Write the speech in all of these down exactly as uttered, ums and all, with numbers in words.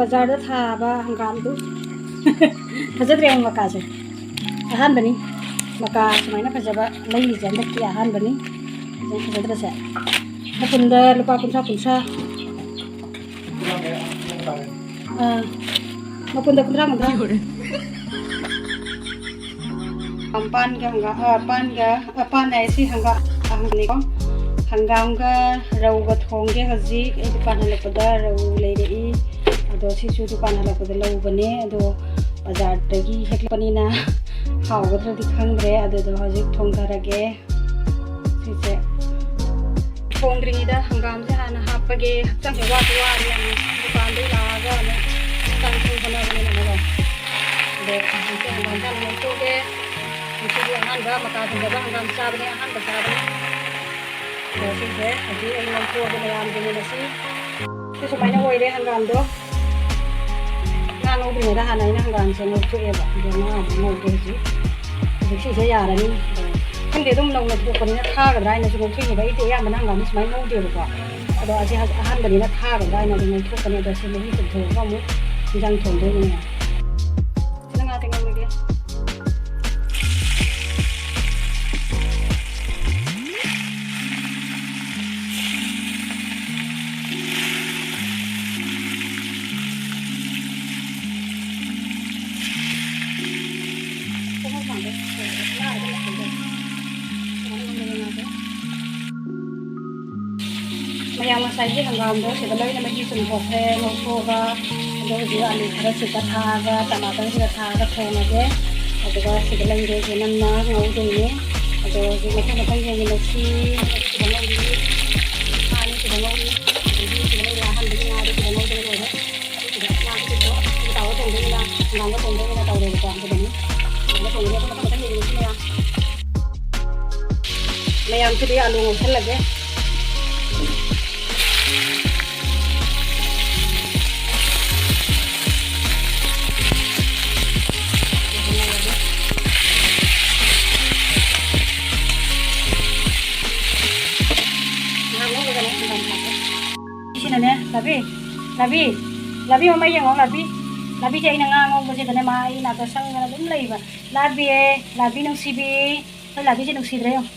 ꯕꯖꯥꯔꯗ ꯊꯥꯕ ꯍꯪꯒꯥꯝꯗꯨ꯫ ꯐꯖꯗ꯭ꯔꯦ ꯃꯀꯥꯁꯦ꯫ ꯑꯍꯥꯟꯕꯅꯤ꯫ ꯃꯀꯥ ꯁꯨꯃꯥꯏꯅ ꯐꯖꯕ ꯂꯩꯔꯤꯁꯦ ꯍꯟꯗꯛꯀꯤ ꯑꯍꯥꯟꯕꯅꯤ꯫ ꯐꯖꯅ ꯐꯖꯗ꯭ꯔꯁꯦ꯫ ꯃꯄꯨꯟꯗ ꯂꯨꯄꯥ ꯀꯨꯟꯊ꯭ꯔꯥ, ꯀꯨꯟꯊ꯭ꯔꯥ꯫ ꯑꯥ, ꯃꯄꯨꯟꯗ ꯀꯨꯟꯊ꯭ꯔꯥ, ꯀꯨꯟꯊ꯭ꯔꯥ꯫ ꯄꯥꯟꯒ ꯍꯪꯒꯥꯝ, ꯑ, ꯄꯥꯟꯒ, ꯑ, ꯄꯥꯟ ꯍꯥꯏꯁꯤ ꯍꯪꯒꯥꯝ, ꯍꯪꯒꯥꯝꯅꯤꯀꯣ꯫ ꯍꯪꯒꯥꯝꯒ ꯔꯧꯒ ꯊꯣꯡꯒꯦ ꯍꯧꯖꯤꯛ꯫ ꯑꯩ ꯗꯨꯀꯥꯟ ꯍꯜꯂꯛꯄꯗ ꯔꯧ ꯂꯩꯔꯛꯏ꯫ ꯑꯗꯣ ꯁꯤꯁꯨ ꯗꯨꯀꯥꯟ ꯍꯜꯂꯛꯄꯗ ꯂꯧꯕꯅꯦ꯫ ꯑꯗꯣ ꯕꯖꯥꯔꯗꯒꯤ ꯍꯦꯛꯂꯛꯄꯅꯤꯅ ꯍꯥꯎꯒꯗ꯭ꯔꯗꯤ ꯈꯪꯗ꯭ꯔꯦ꯫ ꯑꯗꯨꯗꯣ ꯍꯧꯖꯤꯛ ꯊꯣꯡꯊꯔꯒꯦ꯫ ꯁꯤꯁꯦ ꯊꯣꯡꯗ꯭ꯔꯤꯉꯩꯗ ꯍꯪꯒꯥꯝꯁꯦ ꯍꯥꯟꯅ ꯍꯥꯞꯄꯒꯦ꯫ ꯍꯛꯆꯥꯡꯁꯦ ꯋꯥꯁꯨ ꯋꯥꯔꯦ ꯌꯥꯝꯅ꯫ ꯗꯨꯀꯥꯟꯗꯒꯤ ꯂꯥꯛꯑꯒ ꯑꯃꯨꯛ ꯆꯥꯛ ꯏꯁꯤꯡ ꯍꯣꯠꯅꯕꯅꯤꯅ ꯑꯃꯨꯛ꯫ ꯑꯗꯣ ꯍꯧꯖꯤꯛꯁꯦ ꯍꯪꯒꯥꯝꯁꯦ ꯍꯥꯟꯅ ꯂꯧꯊꯣꯛꯑꯒꯦ꯫ ꯉꯁꯤꯗꯤ ꯑꯍꯥꯟꯕ ꯃꯀꯥ ꯐꯪꯗꯕ ꯍꯪꯒꯥꯝ ꯆꯥꯕꯅꯦ, ꯑꯍꯥꯟꯕ ꯆꯥꯕꯅꯦ꯫ ꯑꯗꯣ ꯁꯤꯁꯦ ꯍꯧꯖꯤꯛ ꯑꯩ ꯂꯧꯊꯣꯛꯑꯒꯦ ꯃꯌꯥꯝꯒꯤ ꯃꯤꯅꯁꯤ꯫ ꯁꯤ ꯁꯨꯃꯥꯏꯅ ꯑꯣꯏꯔꯦ ꯍꯪꯒꯥꯝꯗꯣ꯫ ꯉꯥ ꯉꯧꯗ꯭ꯔꯤꯉꯩꯗ ꯍꯥꯟꯅ ꯑꯩꯅ ꯍꯪꯒꯥꯝꯁꯦ ꯉꯧꯊꯣꯛꯑꯦꯕ꯫ ꯑꯗꯣ ꯉꯥ ꯑꯃꯨꯛ ꯉꯧꯒꯦ ꯍꯧꯖꯤꯛ꯫ ꯍꯧꯖꯤꯛ ꯁꯤꯁꯦ ꯌꯥꯔꯅꯤ꯫ ꯑꯗꯣ ꯈꯪꯗꯦ, ꯑꯗꯨꯝ ꯅꯧꯅ ꯊꯣꯛꯄꯅꯤꯅ ꯊꯥꯒꯗ꯭ꯔꯥ ꯍꯥꯏꯅꯁꯨ ꯉꯧꯊꯣꯛꯏꯅꯦꯕ꯫ ꯑꯩꯗꯤ ꯑꯌꯥꯝꯕꯅ ꯍꯪꯒꯥꯝꯗꯤ ꯁꯨꯃꯥꯏꯅ ꯉꯧꯗꯦꯕꯀꯣ꯫ ꯑꯗꯣ ꯑꯁꯤ ꯑꯍꯥꯟꯕꯅꯤꯅ ꯊꯥꯒꯗ꯭ꯔꯥ ꯍꯥꯏꯅ ꯑꯗꯨꯝ ꯉꯧꯊꯣꯛꯄꯅꯦ꯫ ꯑꯗꯣ ꯁꯤ ꯃꯍꯤ ꯆꯨꯞꯊꯣꯛꯑꯒ ꯑꯃꯨꯛ ꯏꯟꯖꯥꯡ ꯊꯣꯡꯗꯣꯏꯅꯦ꯫ ꯁꯤꯅ ꯉꯥ ꯇꯤꯡꯍꯧꯔꯒꯦ꯫ ꯃꯌꯥꯝ ꯉꯁꯥꯏꯒꯤ ꯍꯪꯒꯥꯝꯗꯣ ꯁꯤꯗ ꯂꯣꯏꯅ ꯃꯍꯤ ꯆꯨꯝꯊꯣꯛꯈ꯭ꯔꯦ, ꯉꯧꯊꯣꯛꯑꯒ꯫ ꯑꯗꯣ ꯍꯧꯖꯤꯛ ꯑꯂꯨ ꯈꯔ ꯁꯤꯗ ꯊꯥꯛꯑꯒ, ꯇꯃꯥꯇꯔ ꯈꯔ ꯊꯥꯛꯑꯒ ꯊꯣꯡꯉꯒꯦ꯫ ꯑꯗꯨꯒ ꯁꯤꯗ ꯂꯩꯔꯦ ꯆꯦꯅꯝꯅ ꯉꯧꯗꯣꯏꯅꯦ꯫ ꯑꯗꯣ ꯍꯧꯖꯤꯛ ꯃꯊꯪ ꯃꯊꯪ ꯌꯦꯡꯃꯤꯟꯅꯁꯤ꯫ ꯁꯤꯗ ꯉꯧꯔꯤ, ꯁꯥꯅꯤ ꯁꯤꯗ ꯉꯧꯔꯤ꯫ ꯑꯗꯒꯤ ꯁꯤꯗ ꯂꯩꯔꯦ ꯑꯍꯥꯟꯕꯒꯤ ꯉꯥꯗꯣ ꯁꯤꯗ ꯉꯧꯗꯅ ꯂꯣꯏꯔꯦ꯫ ꯁꯤꯗ ꯉꯥꯁꯦ ꯁꯤꯗ ꯇꯥꯎꯔ ꯊꯣꯡꯗꯣꯏꯅꯤꯅ, ꯍꯪꯒꯥꯝꯒ ꯊꯣꯡꯗꯣꯏꯅꯤꯅ ꯇꯧꯔꯦꯕꯀꯣ꯫ ꯑꯗꯨꯗꯅꯤ ꯁꯤꯗ ꯊꯣꯡꯗꯣꯏꯅꯦ꯫ ꯑꯩꯈꯣꯏ ꯃꯊꯪ ꯃꯊꯪ ꯌꯦꯡꯃꯤꯟꯅꯁꯤ ꯃꯌꯥꯝ꯫ ꯃꯌꯥꯝꯁꯤꯗꯤ ꯑꯂꯨ ꯉꯧꯁꯜꯂꯒꯦ꯫ ꯉꯥꯏꯍꯥꯛ ꯉꯧꯔꯒꯅꯦ ꯍꯪꯒꯥꯝ ꯊꯥꯛꯀꯦ꯫ ꯁꯤꯅꯅꯦ, ꯂꯥꯕꯤ, ꯂꯥꯕꯤ꯫ ꯂꯥꯕꯤ, ꯃꯃꯩ ꯌꯦꯡꯉꯣ, ꯂꯥꯕꯤ꯫ ꯂꯥꯕꯤꯁꯦ ꯑꯩꯅ ꯉꯥ ꯉꯧꯕꯁꯤꯗꯅꯦ, ꯃꯥ ꯑꯩ ꯅꯥꯛꯇ ꯁꯪꯗꯅ ꯑꯗꯨꯝ ꯂꯩꯕ꯫ ꯂꯥꯕꯤꯌꯦ, ꯂꯥꯕꯤ ꯅꯨꯡꯁꯤꯕꯤ꯫ ꯑꯩꯈꯣꯏ ꯂꯥꯕꯤꯁꯦ ꯅꯨꯡꯁꯤꯗ꯭ꯔꯦ ꯌꯦꯡꯉꯣ꯫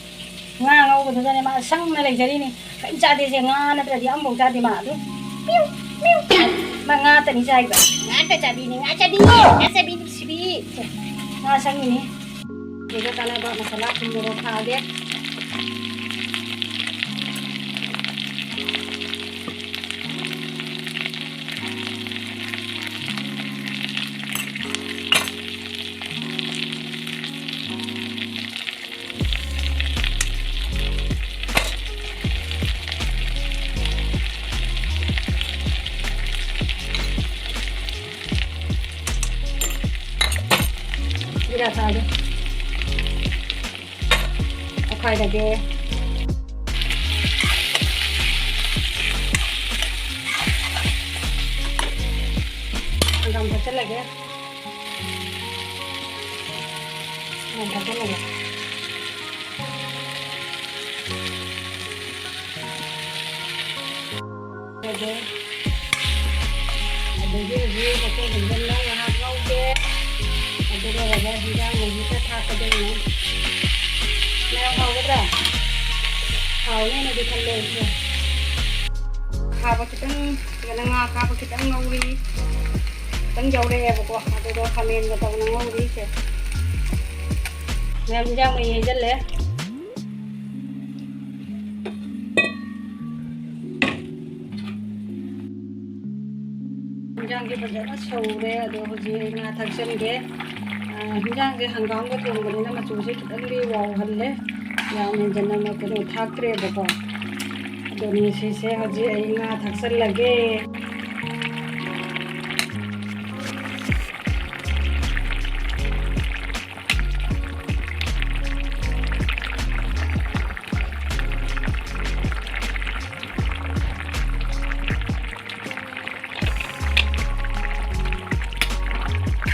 ꯉꯥ ꯉꯧꯕꯗꯨꯗꯅꯦ, ꯃꯥ ꯁꯪꯅ ꯂꯩꯖꯔꯤꯅꯤ꯫ ꯀꯔꯤꯝ ꯆꯥꯗꯦꯁꯦ, ꯉꯥ ꯅꯠꯇ꯭ꯔꯗꯤ ꯑꯝꯐꯥꯎ ꯆꯥꯗꯦ ꯃꯥ꯫ ꯑꯗꯨꯝ ꯃꯤꯎ, ꯃꯤꯎ꯫ ꯃꯥ ꯉꯥ ꯇꯅꯤ ꯆꯥꯏꯕ꯫ ꯉꯥ ꯇ ꯆꯥꯕꯤꯅꯤ, ꯉꯥ ꯆꯥꯕꯤ, ꯉꯥ ꯆꯥꯕꯤ ꯅꯨꯡꯁꯤꯕꯤ꯫ ꯁꯦ, ꯉꯥ ꯁꯪꯉꯤꯅꯤ꯫ ꯑꯗꯨꯒ ꯆꯥꯅꯕ ꯃꯁꯥꯂꯥ ꯊꯨꯝ ꯃꯣꯔꯣꯛ ꯊꯥꯛꯑꯒꯦ꯫ ꯖꯤꯔꯥ ꯊꯥꯛꯑꯒꯦ꯫ ꯑꯣꯠꯈꯥꯏꯔꯒꯦ꯫ ꯍꯪꯒꯥꯝ ꯊꯥꯛꯆꯜꯂꯒꯦ꯫ ꯍꯪꯒꯥꯝ ꯊꯥꯛꯆꯜꯂꯒꯦ꯫ ꯑꯗꯒꯤ ꯍꯧꯖꯤꯛ ꯃꯈꯣꯏ ꯍꯟꯖꯤꯟꯅ ꯉꯥꯏꯍꯥꯛ ꯉꯧꯒꯦ꯫ ꯑꯗꯨ ꯂꯣꯏꯔꯒ ꯍꯤꯟꯖꯥꯡ ꯃꯍꯤ ꯈꯔ ꯊꯥꯛꯀꯗꯣꯏꯅꯦ꯫ ꯃꯌꯥꯝ ꯍꯥꯎꯒꯗ꯭ꯔꯥ? ꯍꯥꯎꯅꯦꯅꯗꯤ ꯈꯜꯂꯦ ꯑꯩꯁꯦ꯫ ꯈꯥꯕ ꯈꯤꯇꯪ, ꯑꯗꯨꯒ ꯉꯥ ꯈꯥꯕ ꯈꯤꯇꯪ ꯉꯧꯔꯤ꯫ ꯈꯤꯇꯪ ꯌꯥꯎꯔꯛꯑꯦꯕꯀꯣ, ꯑꯗꯨꯗꯣ ꯈꯥꯃꯦꯟꯒ ꯇꯧꯅ ꯉꯧꯔꯤ ꯏꯆꯦ꯫ ꯃꯌꯥꯝ ꯏꯟꯖꯥꯡ ꯃꯍꯤ ꯍꯩꯖꯜꯂꯦ꯫ ꯏꯟꯖꯥꯡꯁꯦ ꯐꯖꯅ ꯁꯧꯔꯦ, ꯑꯗꯣ ꯍꯧꯖꯤꯛ ꯑꯩ ꯉꯥ ꯊꯥꯛꯆꯟꯒꯦ꯫ ꯑꯥ, ꯏꯟꯖꯥꯡꯁꯦ ꯍꯪꯒꯥꯝꯒ ꯊꯣꯡꯕꯅꯤꯅ ꯃꯆꯨꯁꯦ ꯈꯤꯇꯪꯗꯤ ꯋꯥꯎꯍꯜꯂꯦ, ꯌꯥꯝ ꯍꯦꯟꯖꯟꯅ ꯀꯩꯅꯣ ꯊꯥꯛꯇ꯭ꯔꯦꯕꯀꯣ꯫ ꯑꯗꯨꯅꯤ ꯁꯤꯁꯦ ꯍꯧꯖꯤꯛ ꯑꯩ ꯉꯥ ꯊꯥꯛꯆꯜꯂꯒꯦ꯫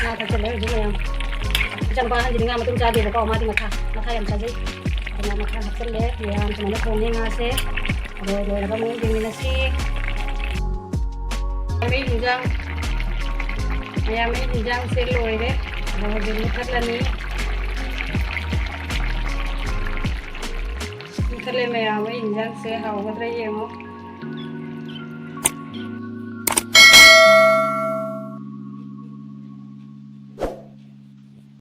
ꯉꯥ ꯊꯥꯛꯆꯜꯂꯦ ꯍꯧꯖꯤꯛ ꯃꯌꯥꯝ꯫ ꯏꯆꯥꯅꯨꯄꯥ ꯑꯍꯟꯁꯤꯗꯤ ꯉꯥ ꯃꯇꯨꯝ ꯆꯥꯗꯦꯕꯀꯣ, ꯃꯥꯗꯤ ꯃꯈꯥ, ꯃꯈꯥ ꯌꯥꯝ ꯆꯥꯖꯩ꯫ ꯑꯗꯨꯅ ꯃꯈꯥ ꯍꯥꯞꯆꯜꯂꯦ꯫ ꯃꯌꯥꯝ ꯁꯨꯃꯥꯏꯅ ꯊꯣꯡꯉꯦ ꯉꯥꯁꯦ꯫ ꯑꯗꯣ ꯂꯣꯏꯔꯒ ꯑꯃꯨꯛ ꯌꯦꯡꯃꯤꯟꯅꯁꯤ꯫ ꯃꯌꯥꯝ ꯍꯤꯟꯖꯥꯡ, ꯃꯌꯥꯝ ꯍꯤꯟꯖꯥꯡꯁꯦ ꯂꯣꯏꯔꯦ꯫ ꯑꯗꯣ ꯍꯧꯖꯤꯛ ꯃꯨꯊꯠꯂꯅꯤ꯫ ꯃꯨꯊꯠꯂꯦ ꯃꯌꯥꯝ, ꯍꯤꯟꯖꯥꯡꯁꯦ ꯍꯥꯎꯒꯗ꯭ꯔꯥ ꯌꯦꯡꯉꯣ꯫